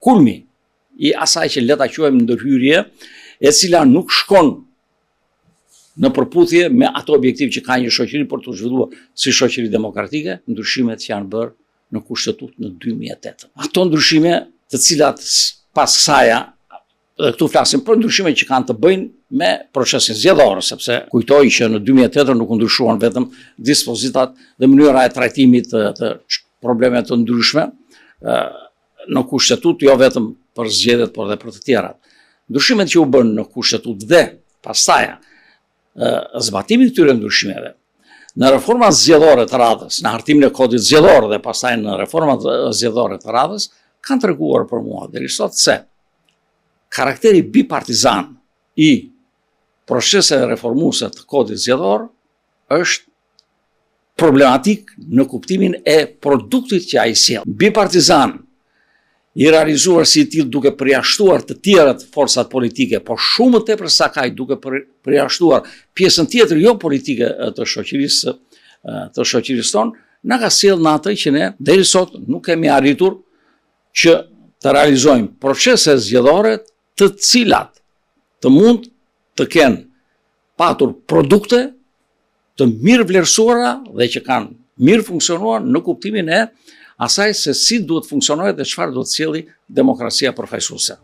Kulmi i asaj që le ta quajmë ndërhyrje, e cila nuk shkon në përputhje me ato objektiv që ka një shoqëri për t'u zhvilluar si shoqëri demokratike, ndryshimet që janë bërë në kushtetutë në 2008. Ato ndryshime të cilat pas kësaja, dhe këtu flasim për ndryshime që kanë të bëjnë me procesin zgjedhor, sepse kujtoj që në 2008 nuk u ndryshuan vetëm dispozitat dhe mënyra e trajtimit të, të problemeve të ndryshme në kushtetutë, jo vetëm për zgjedhjet, por dhe për të tjerat. Ndryshimet që u bënë në kushtetutë dhe pastaj zbatimi i këtyre ndryshimeve në reformat zgjedhore të radhës, në hartimin e kodit zgjedhor dhe pastaj në reformat zgjedhore të radhës, kanë treguar për mua deri sot se karakteri bipartizan i proceseve reformuese të kodit zgjedhor është problematik në kuptimin e produktit që ai sjell. Bipartizan i realizuar si i tillë duke përjashtuar të tjerat forcat politike, por shumë më tepër sa kaq duke përjashtuar pjesën tjetër jo politike të shoqërisë të shoqërisë tonë, na ka sjellë në atë që ne deri sot nuk kemi arritur që të realizojmë procese zgjedhore të cilat të mund të kenë patur produkte të mirë vlerësuara dhe që kanë mirë funksionuar në kuptimin e asaj se si duhet funksionojë dhe çfarë duhet të sjelli demokracia përfaqësuese.